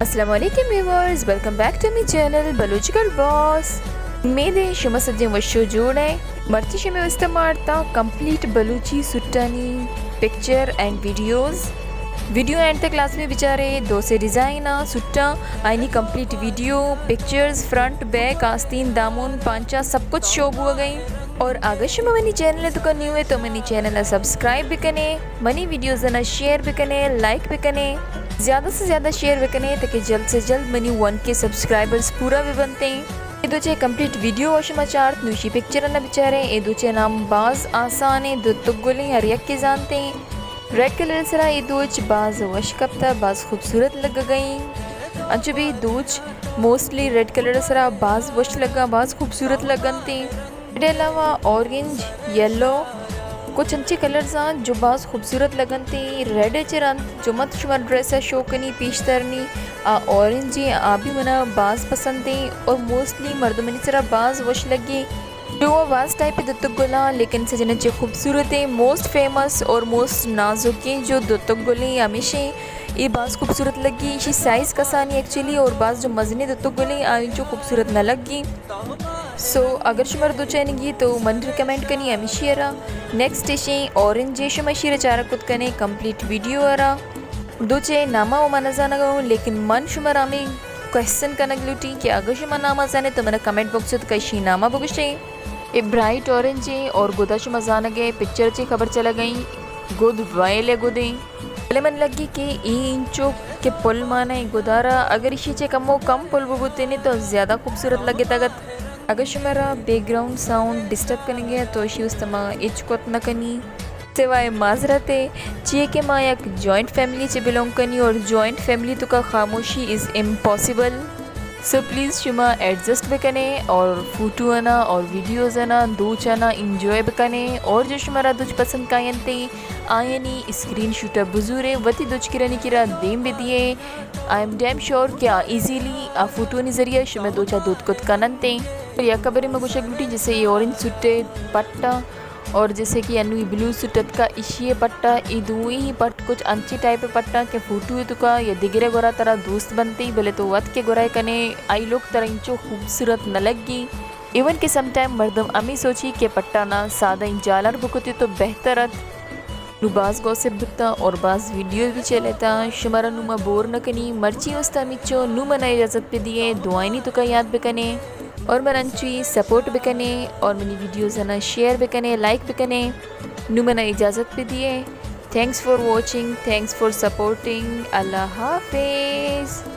السلام علیکم viewers, welcome back to my channel Baloch girl boss. امید ہے شما سجیں وشو جوڑ ہیں۔ مرچی شمے واسطہ مارتا کمپلیٹ بلوچی سٹانی picture and videos. Video and تک لازمی بچارے۔ دو سے ڈیزائن آ سٹاں، آئینی complete video, pictures, front, back, آستین، دامن، پانچا، سب کچھ شو بو گئی۔ اور اگر شما منی چینل تو کا نیو ہے تو منی چینل سبسکرائب بکنے، منی ویڈیوز نا شیئر بکنے، لائک بکنے، زیادہ سے زیادہ شیئر بکنے تاکہ جلد سے جلد منی ون کے سبسکرائبرز پورا بھی بنتے ہیں۔ اے دوچے کمپلیٹ ویڈیو و شما چارت نوشی پکچر نہ بچارے۔ اے دوچے نام باز آسان ہے، دو تک گلیں ہر یک کے جانتے ہیں۔ ریڈ کلر سرا اے دوچ باز وش کپتا، باز خوبصورت لگ گئی۔ انچو بھی دوچ موسٹلی ریڈ کلر سرا باز وش لگا، باز خوبصورت لگنتے۔ ایڈے علاوہ اورنج، یلو، کچھ انچے کلرز آں جو باز خوبصورت لگنتے۔ ریڈ چہ رند جو مت شما ڈریس شو کنی پیش ترنی، آ اورنج آ بھی منا باز پسند ہیں اور موسٹلی مردمانی سرا باز وش لگے۔ جو باز ٹائپ دتک گلاں لیکن سجن چہ خوبصورت ہیں، موسٹ فیمس اور موسٹ نازکیں جو دتک گلیں ہمیشہ اے باز خوبصورت لگی۔ ایشی سائز کسانی ایکچولی اور باز جو مزنی دتک گلیں آ انچو خوبصورت نہ لگی۔ سو اگر شمار دو چینگی تو من ریکمینڈ کنی ہمیشی ارا۔ نیکسٹ اشیں اورنج، شما شیر چارہ کت کنے کمپلیٹ ویڈیو ارا۔ دو چے ناما و من زانگا ہوں لیکن من شمار ہمیں کوشچن کنگ لوٹی کہ اگر شما ناما زانے تو منا کمنٹ باکس تو کشی ناما بگشے۔ اے برائٹ اورنج ہیں اور گدا شما زانگے پکچر چے خبر چلا گئی گد وائل ہے گدیں۔ بلے من لگی کہ اے انچو کہ پل مانا اے گدارا اگر اشی چے کمو کم پل ببوتینے تو زیادہ خوبصورت لگتگت۔ اگر شمارا بیک گراؤنڈ ساؤنڈ ڈسٹرب کنگے تو اشی واسطہ ما ہچ کت نہ کنی۔ سوائے معذرت ہے، چیئے کہ ما یک جوائنٹ فیملی چے بلونگ کنی اور جوائنٹ فیملی تو کا خاموشی از امپاسبل۔ سو پلیز شما ایڈجسٹ بکنے اور فوٹو انا اور ویڈیوز انا دوچ انا انجوائے بکنے اور جو شمارا دوچ پسند کاینتے آیانی اسکرین شوٹ بزورے وتی دوچ کرنی کرا دیم بدیے۔ آئی ایم ڈیم شیور کہ آ ایزیلی آ فوٹونی ذریعہ شمے دوچا دوت کت کننتے۔ یک خبرے میں گوشگ لوٹی جیسے یہ اورنج سوٹے پٹا اور جیسے کہ انوی بلو سوٹ اتکا اشی پٹا، ای دوئی ہی پٹ کچھ انچی ٹائپ پٹا کہ فوٹو تو کا یا دگرے گورا ترا دوست بنتی بلے تو وت کے گورا کنے آئی لوک ترا انچو خوبصورت نہ لگی۔ ایون کہ سم ٹائم مردم امی سوچی کہ پٹا نا سادہ جالر بکتی تو بہتر ات۔ نو باز گوسپ بوتا اور باز ویڈیو بھی چلیتا۔ شمارا نو ما بور نہ کنی، مرچی واسطہ مچو، نو منا اجازت پہ دیے، دعائنی تو کا یاد بکنے اور من انچوی سپورٹ بکنے اور منی ویڈیوز انا شیئر بکنے، لائک بکنے۔ نو منا اجازت پہ دیے۔ Thanks for watching, thanks for supporting. اللہ حافظ۔